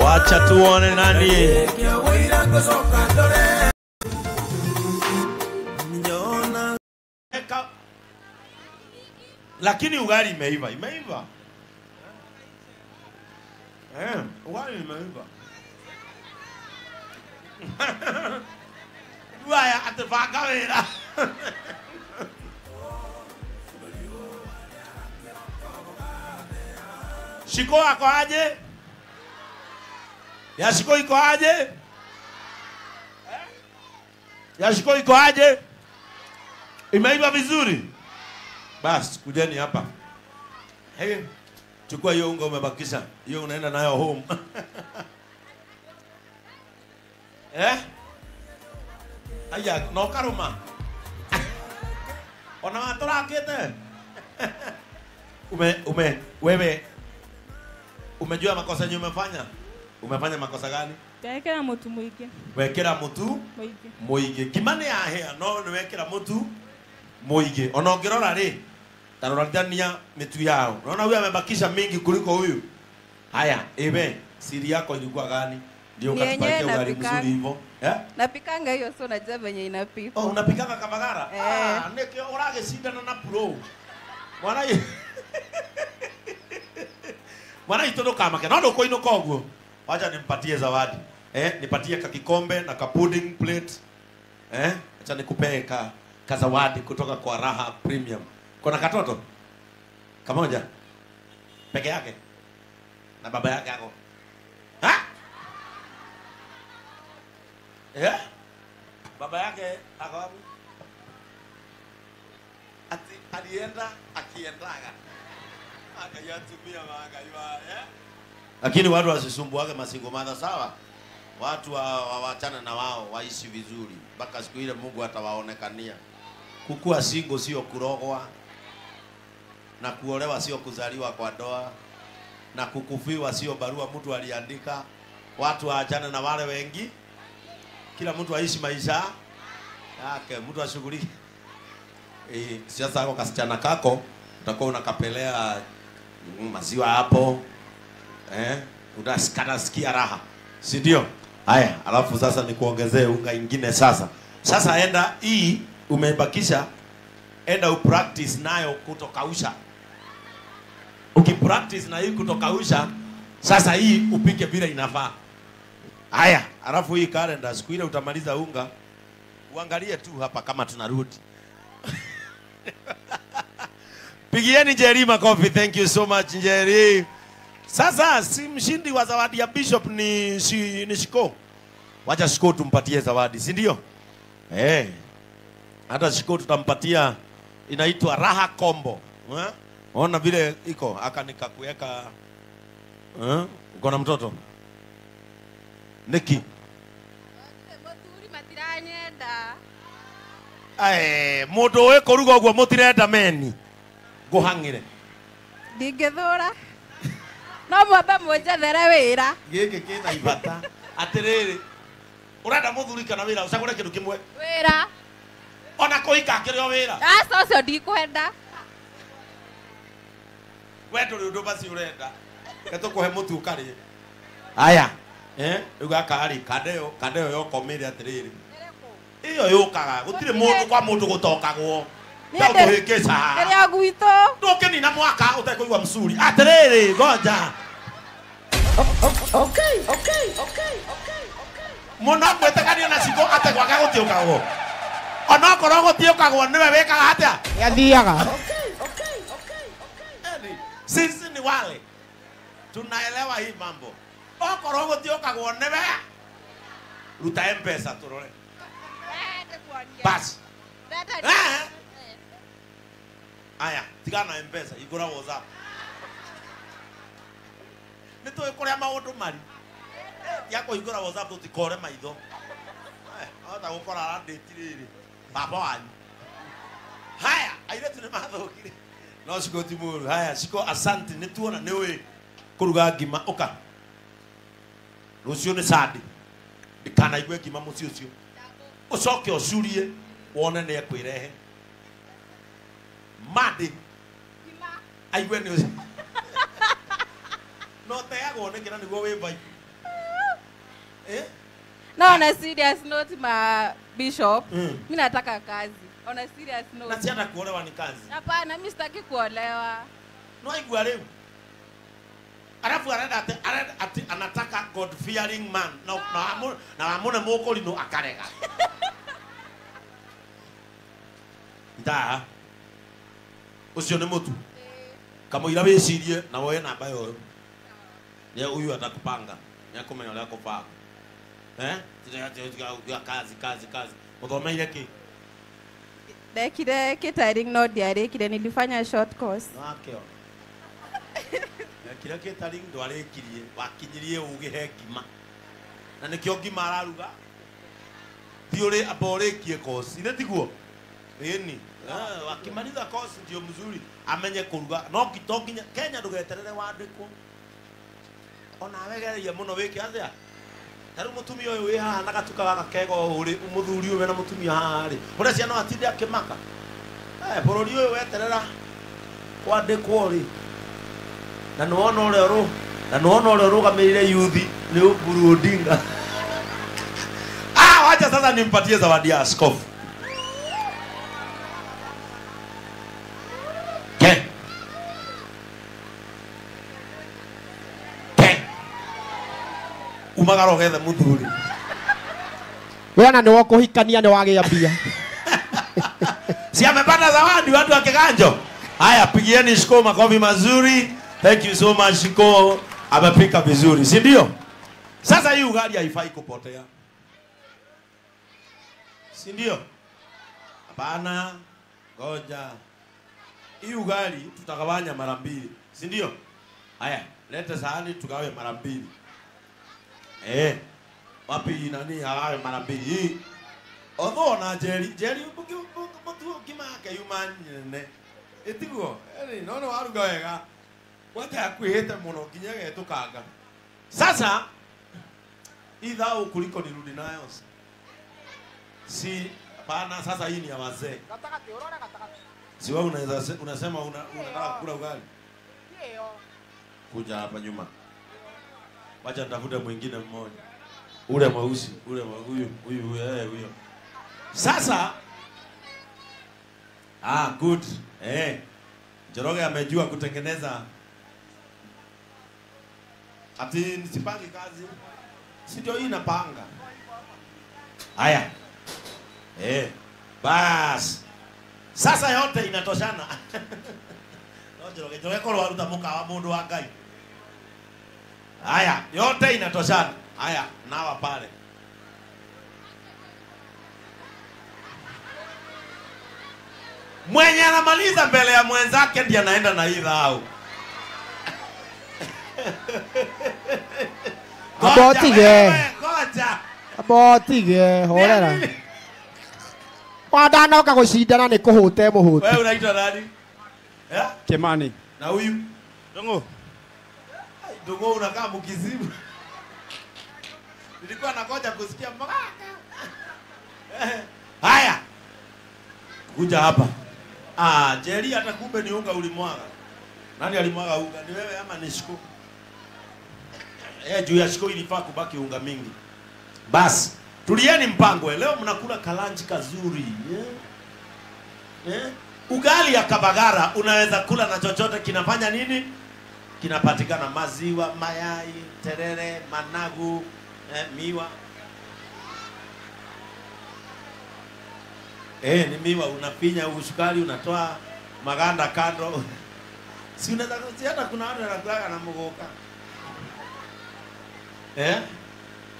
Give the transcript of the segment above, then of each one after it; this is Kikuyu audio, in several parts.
Wacha tuone nani. Lakini ugali imeiva, imeiva. Ugali imeiva. Waya atefaka wera. Shiko ako aje? Ya Shiko iko aje? Ya Shiko iko aje? Imeiva vizuri. Bas, kujeni hapa. Hey, chukua hiyo unga umebakisha. Hiyo unaenda nayo home. Eh? Aya, no karuma. Ona watorakete. Ume wewe umejua makosa yenye umefanya? Umefanya makosa gani? Wekera mutu muingi. Wekera mutu muingi. Muingi. Ngima ni yahĩa no ni wekera mutu muingi. Ona ũngĩrora rĩ, tarorania mitu yao. Unaona huyu amebakisha mingi kuliko huyu. Haya, ewe siri yako ilikuwa gani? Ndio ukatupatia ugali mzuri hivyo. Eh? Napikanga hiyo, so najua venye inapikwa. Oh, unapikanga kabagara? Ah, nĩkĩo ũragĩcindana na pro. Mwana mwana itũ ndũkamake. No ndũkũinũka ũguo. Wacha nimpatie zawadi. Nipatie kakikombe na ka pudding plate. Acha nikupee ka zawadi kutoka kwa Raha Premium. Kuna katoto? Kamoja? Peke yake? Na baba yake ako? Ha? Baba yake ako wapi? Ati alienda akiendaga. Akayatumia maakaiwa, Lakini watu wasisumbuage masingo mother, sawa? Watu waachane na wao waishi vizuri mpaka siku ile Mungu atawaonekania. Kukua single sio kurogwa, na kuolewa sio kuzaliwa kwa ndoa, na kukufiwa sio barua mtu aliandika. Watu waachane na wale wengi. Kila mtu aishi maisha yake, mtu ashughulike. Sasa ako kasichana kako utakuwa unakapelea maziwa hapo. Utasikana sikia raha. Si ndio? Haya, alafu sasa nikuongezee unga ingine sasa. Sasa enda hii umebakisha, enda upractice nayo kutokausha. Ukipractice na hii kutokausha, sasa hii upike bila inafaa. Haya, alafu hii calendar siku ile utamaliza unga, uangalie tu hapa kama tunarudi. Pigieni Njeri makofi. Thank you so much Njeri. Sasa si mshindi wa zawadi ya Bishop ni Shiko. Wacha Shiko tumpatie zawadi, si ndio? Hata Shiko tutampatia, inaitwa Raha Combo. Ona vile iko aka nikakuweka. Uko na mtoto? Niki. Muthuri matiranyenda. Mundu wi kuruga uguo mutirenda meni. Nguhangire. Ndingithura. No mwambe munjethere wira. Giki kina ibata. Atiriri. Urenda muthuri kana wira ucagure kindu kimwe. Wira. Ona kuhika akiri o wira. Aca ucio ndikwenda. We nduri undu basi urenda. Reke tukuhe mutu ukarie. Aya. Riu gaka ri kandeo yokomire atiriri. Iyo yukaga gutire mundu kwa mundu gutokagwo. Ndakuhĩngĩca. Ĩrĩa gwitũ. Ndũngĩnina mwaka ũtekũigua msuri. Atiriri, ngoja. Okay. Mũno mwĩtĩkanie na Shiko atĩ gwake gũtiũkagwo. Onokorwo gũtiũkagwo nĩwe wĩkaga atĩa? Yathiaga. Okay. Sisi ni wale tunaelewa hii mambo. Okorwo gũtiũkagwo nĩwe ruta M-Pesa turore. Bas. Aya, tigana M-Pesa, igura WhatsApp. Nĩ tũĩ kũrĩa maũndũ mari. Tiga kũhingũra WhatsApp tũtikore maitho. Ahota gũkora arandĩti rĩrĩ. Baba wanyu. Haya, airĩtu nĩ mathũkire. No Shiko ti mũũru. Haya, Shiko asante, nĩ tuona nĩ ũĩ kũruga ngima. Ũka. Rũciũ nĩ Sunday. Ndikanaigue ngima mũciĩ ũcio. Ũcoke ũcurie wone nĩ ekwĩrehe. Monday. Aigue nĩ ũcio. No teagwo nĩkĩ na nĩguo wĩ vibe. Eh? No, on a serious note, ma bishop, mimi nataka kazi. On a serious note. Na si hata kuolewa ni kazi. Hapana, mimi sitaki kuolewa. No igua leo. Alafu arenda ati anataka God fearing man. Na no. Na amone mokoli no akarega. Nda. Ucio ni mutu. Kamũira wĩcirie na woe namba yoyo. Nĩ huyu atakupanga. Nĩ akumenya ũrĩa akũbanga. Eh? Tiga kazi kazi kazi. Ũthomeire kĩ? Ndekire catering no ndiarĩkire, nilifanya short course. Wakĩona. Ndekire catering ndwarĩkirie, wakinyirie ũgĩ he ngima. Na nĩkĩo ngima araruga. Thiĩ ũrĩ amba ũrĩkie course. Ithe tiguo? Ĩni. Wakimaliza course ndio mzuri amenye kuruga. No nginya Kenya ndũgeterere wandĩkwo. Ona wegereria mũno wĩke atĩa? Ta rĩu mũtumia ũyũ wĩ haha na gatuka gaka kega ũũ rĩ, mũthuri ũyũ wĩna mũtumia haha rĩ, ũrĩa ciana atinde akĩmaka. Bũrũri ũyũ weterera kwandĩkwo rĩ. Na nĩwona ũrĩa ũrũ, na nĩwona ũrĩa ũrũgamĩrĩire yuthi nĩ Oburu Odinga. Ah, wacha sasa nimpatie zawadi ya askofu. Umagara ũgethe mũthuri. We ana nĩ wokuhikania nĩ wagĩa mbia. Si amepata zawadi watu wa Kiganjo. Haya, pigieni Shiko makofi mazuri. Thank you so much Shiko. Amepika vizuri, si ndio? Sasa hii ugali haifai kupotea. Si ndio? Hapana, ngoja. Hii ugali tutagawanya mara mbili, si ndio? Haya, leta sahani tugawe mara mbili. Wapi nani agawe mara mbili hii? Although na Jerry mutu ngima yake yuma nene. Itiguo? No no waruga wega. Kwanja akuihite muno nginya getukanga. Sasa idhao kuliko nirudi nayo. Si hapana, sasa hii ni ya wazee. Katakati, unaona katakati. Si wewe unaweza unasema unataka kula ugali? Ndio. Kuja hapa nyuma. Wacha nitafute mwingine mmoja. Ule mweusi, ule huyu, huyu huyo. Sasa good. Njoroge amejua kutengeneza. Ati nisipange kazi. Si ndio hii napanga. Haya. Bas. Sasa yote inatoshana. No Njoroge, Njoroge korwo waruta mukawa mundu wa Ngai. Haya, yote inatoshana. Haya, nawa pale. Mwenye anamaliza mbele ya mwenzake ndiye anaenda na hii dhao. Abotige. Ngoja. Abotige, horera. Wadanoka gucindana ni kuhute muhute. Wewe unaitwa nani? Eh? Kimani. Na huyu? Ndongo. Ndongo unakaa mkizimu. Nilikuwa nangoja kusikia mkaka. Haya. Kuja hapa. Jerry hata kumbe ni unga ulimwaga. Nani alimwaga unga? Ni wewe ama ni Shiko? Juu ya Shiko ilifaa kubaki unga mingi. Bas, tulieni mpango. Leo mnakula kalanji kazuri. Ugali ya Kabagara unaweza kula na chochote kinafanya nini? Kinapatikana maziwa, mayai, terere, managu, miwa. Ni miwa unafinya usukari unatoa maganda kando. Si unaweza hata kuna watu wanakula na mugoka.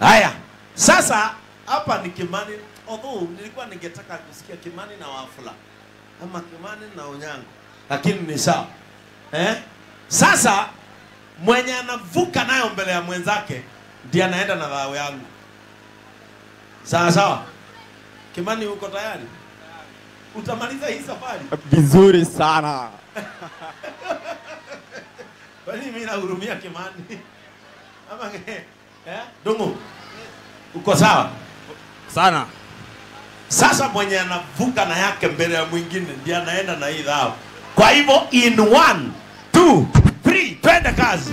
Haya. Sasa hapa ni Kimani, although nilikuwa ningetaka kusikia Kimani na Wafula ama Kimani na Onyango, lakini ni sawa. Sasa mwenye anavuka nayo mbele ya mwenzake ndiye anaenda na dhao yangu. Sawa sawa. Kimani uko tayari? Utamaliza hii safari? Vizuri sana. Kwani mimi nahurumia Kimani? Ama Dungu. Uko sawa? Sana. Sasa mwenye anavuka na yake mbele ya mwingine ndiye anaenda na hii dhao. Kwa hivyo in 1 2 3 twende kazi.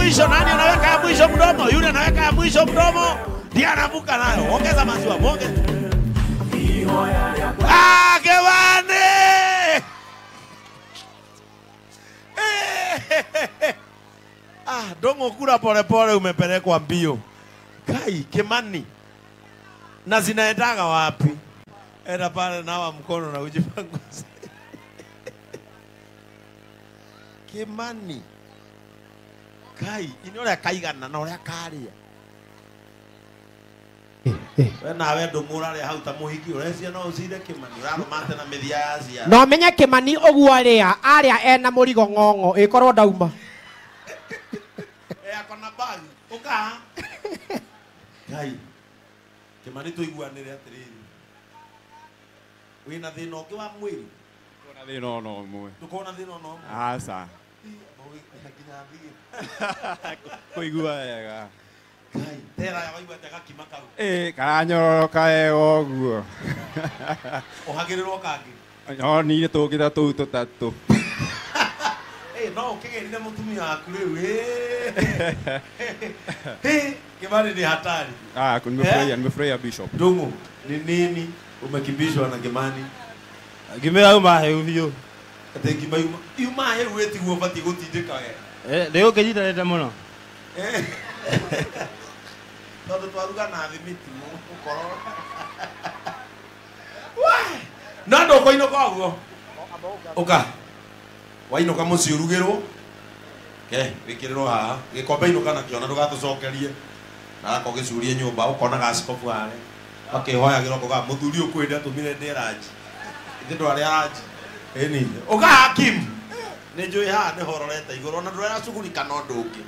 mwisho. Nani anaweka ya mwisho mdomo? Yule anaweka ya mwisho mdomo ndiye anavuka nayo. Ongeza maziwa, ongeza. Ah, Kimani! Ah, Dongo kula pole pole, umepelekwa mbio. Kai, Kimani. Na zinaendaga wapi? Enda pale nawa mkono na ujipanguze. Kimani. Kai, ini uria kaigana na uria karia. We nawe ndũng'ũra hau ta mũhiki ũrecia no ũcire Kimani ũrarũmate na mĩthia ya ciara. No menye Kimani ũguo arĩa arĩa ena mũrigo ng'ong'o ĩkorwo ndauma. Akona bag ũka. Kai. Kimani tũiguanĩre atĩrĩrĩ. Wĩna thĩna ũngĩ wa mwĩrĩ? Ndũkona thĩna ona ũmwe. Ndũkona thĩna ona ũmwe? Aca. Nginya thiĩ. Kũigua wega. Kai, tera ya waigua atĩa gakima kau? Karanyororoka wega ũguo. Ũhagĩrĩrwo kangĩ? No niĩ tũngĩ ta tũu tũtatũ. No ũkĩgĩrire mũtumia waku rĩu. Kimani ni hatari. Ah, nimefurahia, nimefurahia Bishop. Ndung'u, ni nini umekimbishwa na Kimani? Ngima yauma heu biũ. Atĩ ngima yuma heu ĩtiguo ũbatiĩ gũtindĩka wega. Ndĩgũkĩnyitanĩte mũno. Tondũ twaruga na thimiti mũkororo. No ndũkũinũka ũguo. Ũka. Wainũka mũciĩ ũrugĩrwo. Ke, wĩkĩrĩrwo haha. Gĩkombe inũka nakĩo na ndũgatũcokerie. Na gakorwo gĩcurie nyũmba ũkona gacikobu harĩa. Makĩhoyagĩra ũkoiga mũthuri ũyũ kwĩ hĩndĩ atũmire ndĩe ranji. Ithe ndwarĩa ranji. Ĩni. Ũka hakimu. Nĩ njũĩ haha nĩ hororete igũrũ ona ndũracugurika na ũndũ ũngĩ.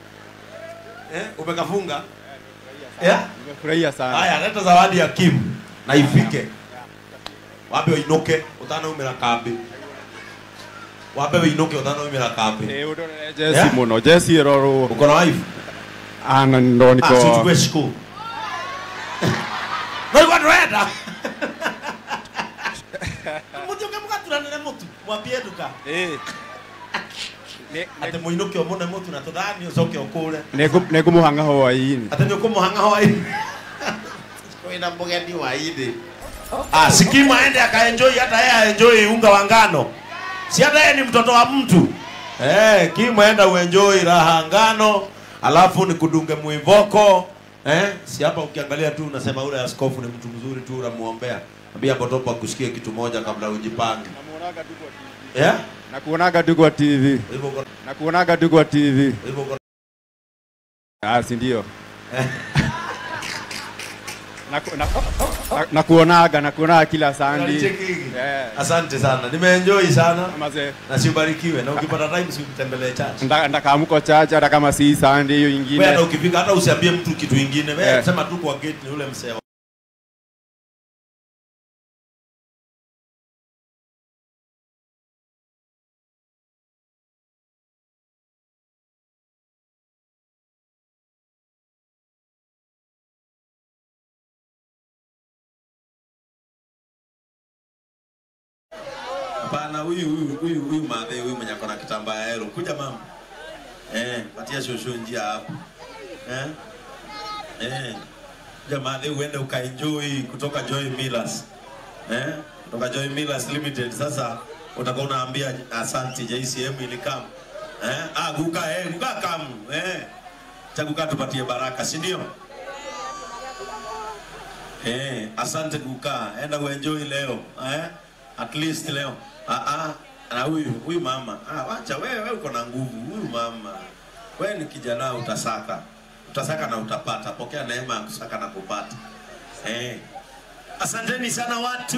Umekafunga? Nimefurahia sana. Haya, leta zawadi ya Kim na ifike. Wabe uinuke utanaumira kambi. Wabe uinuke utanaumira kambi. Ũndorere Jesse mũno. Jesse ĩrorwo. Uko na wife? Ana ndo niko. Ah, si chukue siku. Ndio ndwenda. Mutioke mugaturanire mutu mwambie nduka. Ate muinuke omune mutu na tuthani ucoke ukure. Nĩngũmũhang'a hwaĩ-inĩ. Ate nĩũkũmũhang'a hwaĩ-inĩ. Kwĩna mũgeni hwaĩ-inĩ. Ah, Sikima aende akaenjoy, hata yeye aenjoy unga wa ngano. Si hata yeye ni mtoto wa mtu. Kim aenda uenjoy raha ngano, alafu ni kudunge muivoko. Si hapa ukiangalia tu unasema ule askofu ni mtu mzuri tu, unamuombea. Ambia Botopo akusikie kitu moja kabla ujipange. Namuonaga tu kwa TV. Nakuonaga tu kwa TV. Nakuonaga tu kwa TV. Ah, si ndio? Nakuonaga kila Sunday. Asante sana. Nimeenjoy sana. Na si ubarikiwe. Na ukipata time si utembelee church. Ndakaamka church hata kama si Sunday hiyo nyingine. Wewe hata ukifika hata usiambie mtu kitu kingine. Wewe sema tu kwa gate ni ule msee. Hapana, huyu madhe huyu mwenye akona kitambaa ya yellow. Kuja mama. Patia shosho njia hapo. Kuja madhe uende ukaenjoy kutoka Joy Millers. Kutoka Joy Millers Limited. Sasa utakuwa unaambia asante JCM ilikam. Guka guka kam. Chaguka tupatie baraka, si ndio? Asante guka. Enda uenjoy leo. At least leo. Na huyu mama. Wacha wewe uko na nguvu. Huyu mama. Wewe ni kijana utasaka. Utasaka na utapata. Pokea neema ya kusaka na kupata. Asanteni sana watu.